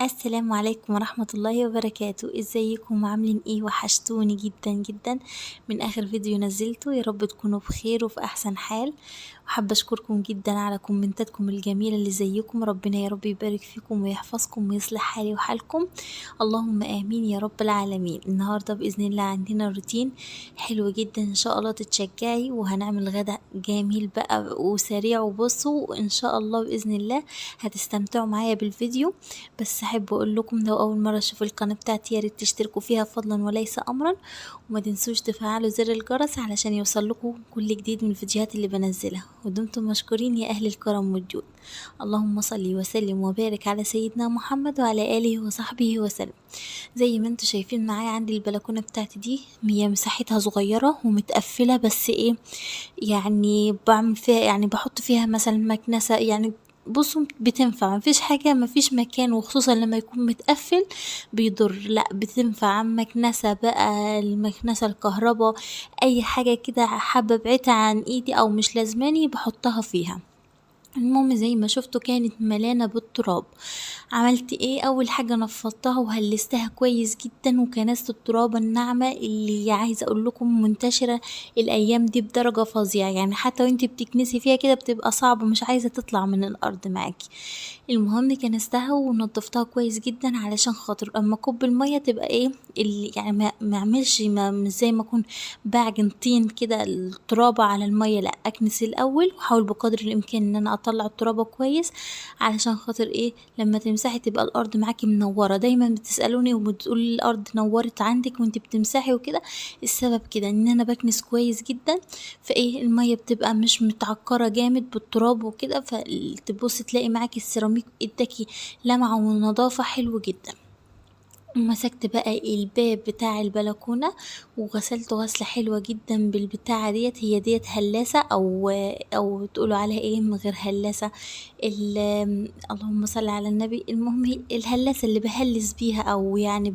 السلام عليكم ورحمة الله وبركاته. ازيكم عاملين ايه؟ وحشتوني جدا جدا من اخر فيديو نزلته. يا رب تكونوا بخير وفي احسن حال. وحابة اشكركم جدا على كومنتاتكم الجميلة اللي زيكم. ربنا يا رب يبارك فيكم ويحفظكم ويصلح حالي وحالكم، اللهم امين يا رب العالمين. النهاردة باذن الله عندنا روتين حلو جدا ان شاء الله تتشجعي، وهنعمل غدا جميل بقى وسريع. وبصوا ان شاء الله باذن الله هتستمتعوا معايا بالفيديو. بس احب اقول لكم لو اول مرة تشوفوا القناة بتاعتي يا ريت تشتركوا فيها فضلا وليس امرا، وما تنسوش تفعلوا زر الجرس علشان يوصل لكم كل جديد من الفيديوهات اللي بنزلها. ودمتم مشكورين يا اهل الكرم والجود. اللهم صل وسلم وبارك على سيدنا محمد وعلى اله وصحبه وسلم. زي ما انتم شايفين معايا عندي البلكونه بتاعتي دي، هي مساحتها صغيرة ومتقفله، بس ايه يعني بعمل فيها، يعني بحط فيها مثلا مكنسة، يعني بصوا بتنفع، مفيش حاجة مفيش مكان، وخصوصا لما يكون متقفل بيضر، لا بتنفع مكنسة بقى، المكنسة الكهرباء، اي حاجة كده حابة ابعدها عن ايدي او مش لازماني بحطها فيها. المهم زي ما شفتوا كانت ملانة بالتراب. عملت ايه؟ اول حاجة نفضتها وهلستها كويس جدا، وكنست الترابة الناعمة اللي عايزة اقول لكم منتشرة الايام دي بدرجة فظيعة، يعني حتى وانت بتكنسي فيها كده بتبقى صعبة، مش عايزة تطلع من الارض معاكي. المهم كنستها ونضفتها كويس جدا علشان خاطر اما كوب المية تبقى ايه اللي يعني ما اعملش مش زي ما اكون بعجن طين كده الترابة على المية، لا اكنس الاول واحاول بقدر الامكان ان انا اطلع الترابة كويس علشان خاطر ايه لما تمسحي تبقى الارض معاكي منورة. دايما بتسالوني وبتقولي الارض نورت عندك وانت بتمسحي وكده، السبب كده ان انا بكنس كويس جدا، فايه المية بتبقى مش متعكره جامد بالتراب وكده، فتبصي تلاقي معاكي السيراميك اداكي لمعة ونظافه حلو جدا. مسكت بقى الباب بتاع البلكونه وغسلته غسله حلوة جدا بالبتاعه ديت، هي ديت هلاسه او تقولوا عليها ايه من غير هلاسه، اللهم صل على النبي. المهم هي الهلاسه اللي بهلس بيها او يعني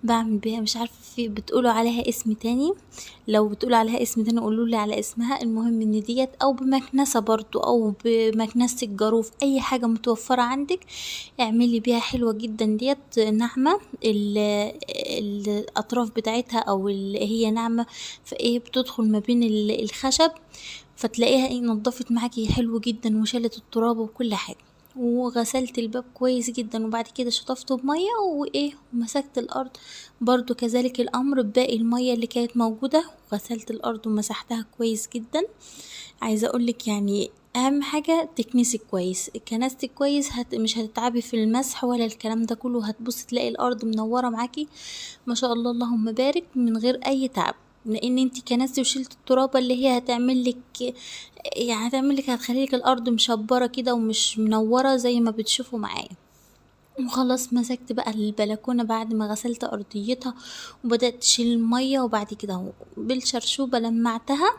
بعمل بيها، مش عارفه في بتقولوا عليها اسم تاني، لو بتقولوا عليها اسم تاني قولوا لي على اسمها. المهم ان ديت او بمكنسه برضو او بمكنسه الجاروف، اي حاجة متوفرة عندك اعملي بيها حلوة جدا. ديت ناعمة الاطراف بتاعتها او هي ناعمة، فايه بتدخل ما بين الخشب، فتلاقيها ايه نضفت معاكي حلو جدا وشالت التراب وكل حاجة. وغسلت الباب كويس جدا، وبعد كده شطفته بميه وايه ومسكت الارض برضو كذلك الامر بباقي المية اللي كانت موجودة، وغسلت الارض ومسحتها كويس جدا. عايزه اقولك يعني اهم حاجة تكنسي كويس، كنستي كويس مش هتتعبي في المسح ولا الكلام ده كله، هتبصي تلاقي الارض منورة معاكي ما شاء الله اللهم بارك من غير اي تعب، لان انتي كنستي وشلت الترابه اللي هي هتعمل لك يعني هتعمل لك هتخلي لك الارض مشبره كده ومش منورة زي ما بتشوفوا معايا. وخلاص مسكت بقى البلكونه بعد ما غسلت ارضيتها وبدات اشيل المية، وبعد كده بالشرشوبه لمعتها،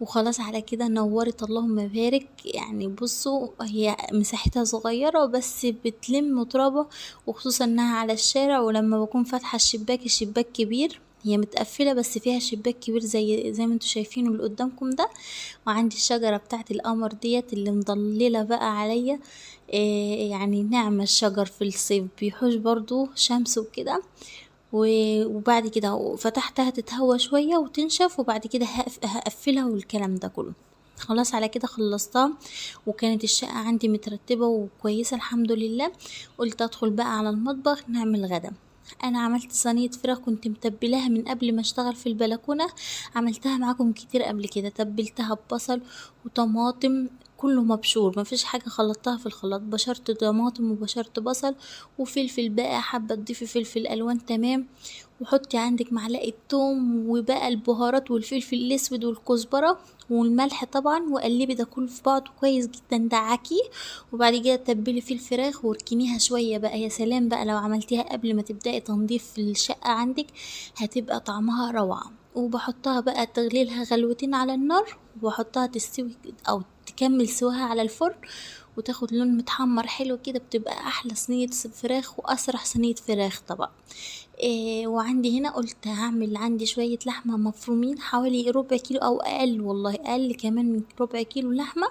وخلاص على كده نورت اللهم بارك. يعني بصوا هي مساحتها صغيرة بس بتلم ترابه، وخصوصا انها على الشارع، ولما بكون فاتحة الشباك، الشباك كبير، هي متقفله بس فيها شباك كبير زي ما انتوا شايفينه اللي قدامكم ده. وعندي الشجرة بتاعت القمر ديت اللي مضلله بقى عليا، إيه يعني نعمه الشجر في الصيف بيحوش برضو شمس وكده. وبعد كده فتحتها تتهوى شوية وتنشف، وبعد كده هقفلها والكلام ده كله. خلاص على كده خلصتها، وكانت الشقة عندي مترتبة وكويسة الحمد لله. قلت ادخل بقى على المطبخ نعمل غدا. انا عملت صينية فراخ كنت متبلاها من قبل ما اشتغل في البلكونه، عملتها معاكم كتير قبل كده، تبلتها ببصل وطماطم كله مبشور، ما فيش حاجة خلطتها في الخلاط، بشرت طماطم وبشرت بصل وفلفل بقى، حابة تضيفي فلفل الوان تمام، وحطي عندك معلقه توم وبقى البهارات والفلفل الاسود والكزبره والملح طبعا، وقلبي ده كله في بعضه كويس جدا، دعكيه، وبعد كده تبلي فيه الفراخ واركنيها شوية بقى. يا سلام بقى لو عملتيها قبل ما تبداي تنظيف الشقة عندك هتبقى طعمها روعه. وبحطها بقى تغليلها غلوتين على النار، وبحطها تستوي او تكمل سواها على الفرن وتاخد لون متحمر حلو كده، بتبقى احلى صينية فراخ واسرع صينية فراخ طبعا. إيه وعندي هنا قلت هعمل عندي شوية لحمه مفرومين حوالي ربع كيلو او اقل، والله اقل كمان من ربع كيلو لحمه.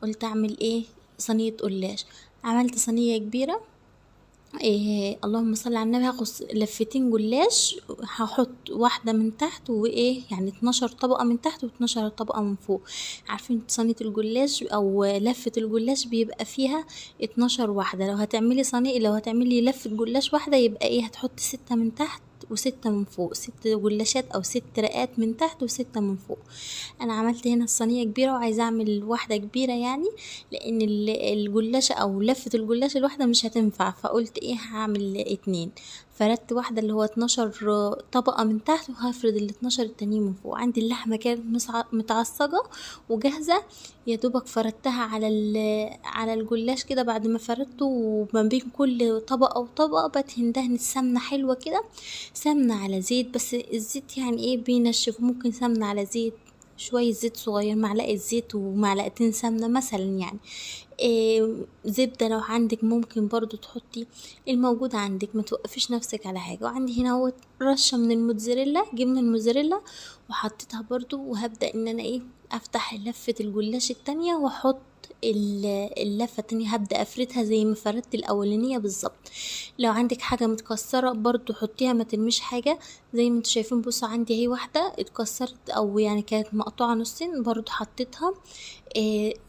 قلت اعمل ايه صينية قلاش. عملت صينية كبيرة اللهم صل على النبي. هاخد لفتين جلاش، هحط واحدة من تحت وايه يعني 12 طبقه من تحت و12 طبقه من فوق. عارفين صينية الجلاش او لفه الجلاش بيبقى فيها 12 واحدة. لو هتعملي صينية، لو هتعملي لفه جلاش واحدة يبقى ايه، هتحطي 6 من تحت و6 من فوق، 6 جلاشات او 6 رقات من تحت و6 من فوق. انا عملت هنا الصينية كبيرة وعايزه اعمل واحدة كبيرة يعني، لان الجلاشه او لفه الجلاش الواحدة مش هتنفع، فقلت ايه هعمل 2. فردت واحدة اللي هو 12 طبقه من تحت، وهفرد ال 12 التانيين من فوق. عندي اللحمة كانت متعصجه وجاهزة، يا دوبك فردتها على الجلاش كده بعد ما فردته. وما بين كل طبقه وطبقه بدهن دهنه سمنه حلوة كده، سمنه على زيت، بس الزيت يعني ايه بينشف، ممكن سمنه على زيت، شوية زيت صغير، معلقه زيت ومعلقتين سمنه مثلا يعني، إيه زبدة لو عندك ممكن برضو تحطي، الموجود عندك، ما توقفيش نفسك على حاجة. وعندي هنا هو رشه من الموتزاريلا، جبنه الموتزاريلا، وحطيتها برضو. وهبدا ان انا ايه افتح لفه الجلاش التانية واحط اللفة التانية، هبدا افردها زي ما فردت الاولانية بالظبط. لو عندك حاجة متكسره برضو حطيها، ما ترميش حاجة. زي ما انتوا شايفين بصوا عندي اهي واحدة اتكسرت او يعني كانت مقطوعة نصين، برضو حطيتها.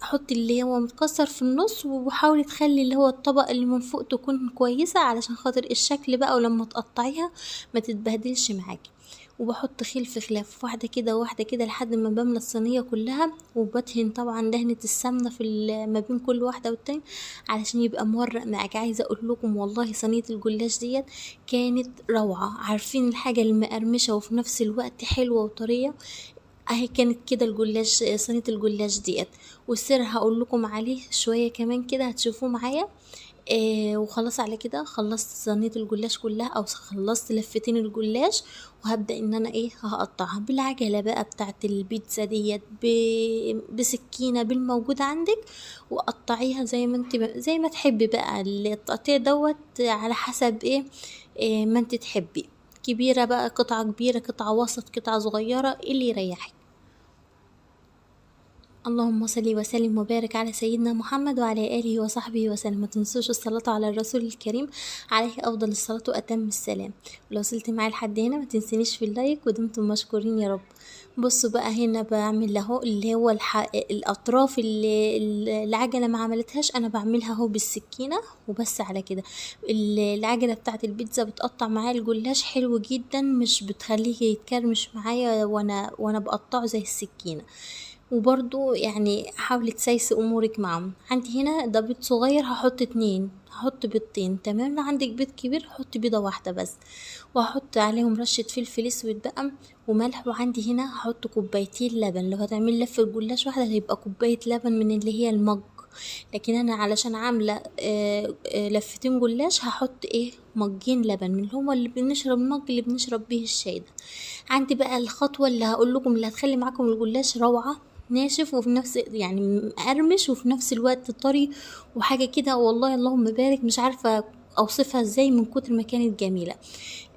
حطي اللي هو متكسر في النص، وحاولي تخلي اللي هو الطبق اللي من فوق تكون كويسة علشان خاطر الشكل بقى، ولما تقطعيها ما تتبهدلش معاكي. وبحط خلف خلاف، واحدة كده وواحدة كده لحد ما بملى الصينية كلها، وبدهن طبعا دهنه السمنة في ما بين كل واحدة والتانية علشان يبقى مورق معاك. عايزه اقول لكم والله صينية الجلاش ديت كانت روعه. عارفين الحاجة المقرمشه وفي نفس الوقت حلوة وطريه، اهي كانت كده الجلاش، صينية الجلاش ديت. والسر هقول لكم عليه شوية كمان كده هتشوفوه معايا. وخلاص على كده خلصت صينية الجلاش كلها، او خلصت لفتين الجلاش. وهبدا ان انا ايه هقطعها بالعجله بقى بتاعه البيتزا ديت، بسكينة بالموجود عندك، وقطعيها زي ما انت زي ما تحبي بقى. التقطيع دوت على حسب ايه ما انت تحبي، كبيرة بقى قطعه كبيرة، قطعه وسط، قطعه صغيرة، اللي يريحك. اللهم صل وسلم وبارك على سيدنا محمد وعلى آله وصحبه وسلم. ما تنسوش الصلاة على الرسول الكريم عليه أفضل الصلاة وأتم السلام. ولو وصلت معايا لحد هنا ما تنسينيش في اللايك، ودمتم مشكورين يا رب. بصوا بقى هنا بعمل اهو اللي هو الأطراف اللي العجلة ما عملتهاش أنا بعملها اهو بالسكينة وبس. على كده العجلة بتاعت البيتزا بتقطع معايا الجلاش حلو جدا، مش بتخليه يتكرمش معايا وأنا بقطعه زي السكينة. وبرضو يعني حاولي تسايسي امورك معاهم. عندي هنا ده بيض صغير هحط 2، هحط بيضتين، تمام. لو عندك بيض كبير حطي بيضة واحدة بس، وهحط عليهم رشة فلفل اسود بقى وملح. وعندي هنا هحط 2 لبن، لو هتعملي لفة جلاش واحدة هيبقى كوباية لبن من اللي هي المج، لكن انا علشان عاملة لفتين جلاش هحط ايه 2 لبن من اللي هو اللي بنشرب المج اللي بنشرب بيه الشاي ده. عندي بقى الخطوة اللي هقول لكم اللي هتخلي معاكم الجلاش روعة، ناشف وفي نفس يعني مقرمش وفي نفس الوقت طري وحاجة كده، والله اللهم بارك، مش عارفة اوصفها ازاي من كتر ما كانت جميلة.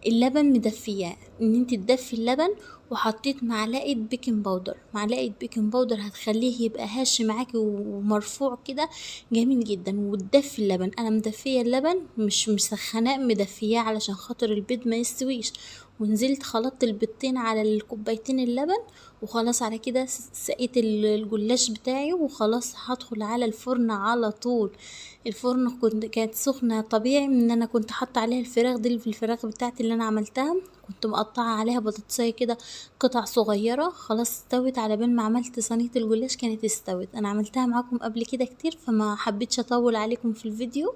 اللبن مدفية، ان انت تدفي اللبن، وحطيت معلقة baking powder، معلقة baking powder هتخليه يبقى هش معاكي ومرفوع كده جميل جدا. وتدفي اللبن، انا مدفية اللبن مش مسخناه، مدفياه علشان خاطر البيض ما يستويش. ونزلت خلطت البيضتين على الكوبايتين اللبن، وخلاص على كده سقيت الجلاش بتاعي، وخلاص هدخل على الفرن على طول. الفرن كانت سخنة طبيعي من ان انا كنت حاطة عليها الفراخ دي، الفراخ بتاعتي اللي انا عملتها كنت مقطعة عليها بطاطساية كده قطع صغيرة. خلاص استوت على بال ما عملت صينية الجلاش كانت استوت. انا عملتها معاكم قبل كده كتير فما حبيتش اطول عليكم في الفيديو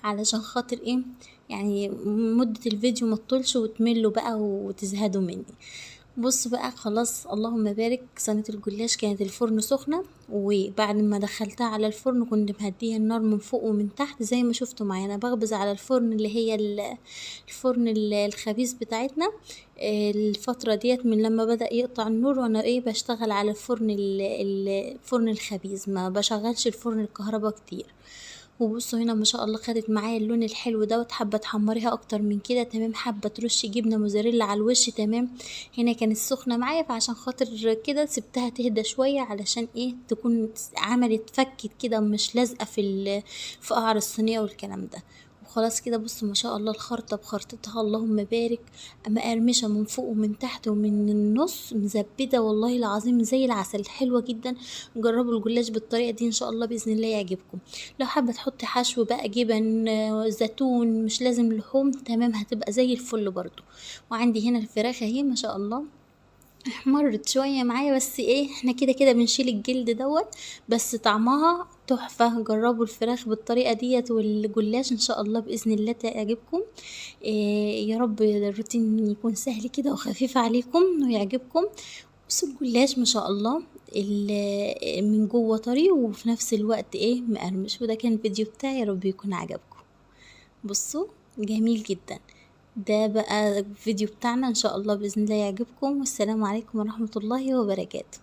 علشان خاطر ايه يعني مدة الفيديو ما تطولش وتملوا بقى وتزهدوا مني. بص بقى خلاص اللهم بارك، صينية الجلاش كانت الفرن سخنة، وبعد ما دخلتها على الفرن كنت مهدية النار من فوق ومن تحت زي ما شفتوا معايا. انا بخبز على الفرن اللي هي الفرن الخبيث بتاعتنا الفترة ديت من لما بدأ يقطع النور، وانا ايه بشتغل على الفرن الفرن الخبيث، ما بشغلش الفرن الكهرباء كتير. وبصوا هنا ما شاء الله خدت معايا اللون الحلو دوت. حابة تحمريها اكتر من كده تمام، حابة ترشي جبنه موزاريلا على الوش تمام. هنا كانت سخنة معايا فعشان خاطر كده سبتها تهدى شوية علشان ايه تكون عملت فكت كده مش لازقه في قعر الصينية والكلام ده. وخلاص كده. بصوا ما شاء الله الخرطة بخرطتها، اللهم بارك، مقرمشه من فوق ومن تحت ومن النص، مزبده والله العظيم زي العسل، حلوة جدا. جربوا الجلاش بالطريقة دي ان شاء الله باذن الله يعجبكم. لو حابة تحطي حشو بقى جبن زيتون، مش لازم لحوم، تمام، هتبقى زي الفل برضو. وعندي هنا الفراخ اهي ما شاء الله احمرت شوية معايا، بس ايه احنا كده كده بنشيل الجلد دوت، بس طعمها تحفة. جربوا الفراخ بالطريقة ديت والجلاش ان شاء الله باذن الله تعجبكم. إيه يا رب الروتين يكون سهل كده وخفيف عليكم ويعجبكم. بصوا الجلاش ما شاء الله من جوه طري وفي نفس الوقت ايه مقرمش. وده كان الفيديو بتاعي، يا رب يكون عجبكم. بصوا جميل جدا. ده بقى الفيديو بتاعنا، ان شاء الله باذن الله يعجبكم. والسلام عليكم ورحمة الله وبركاته.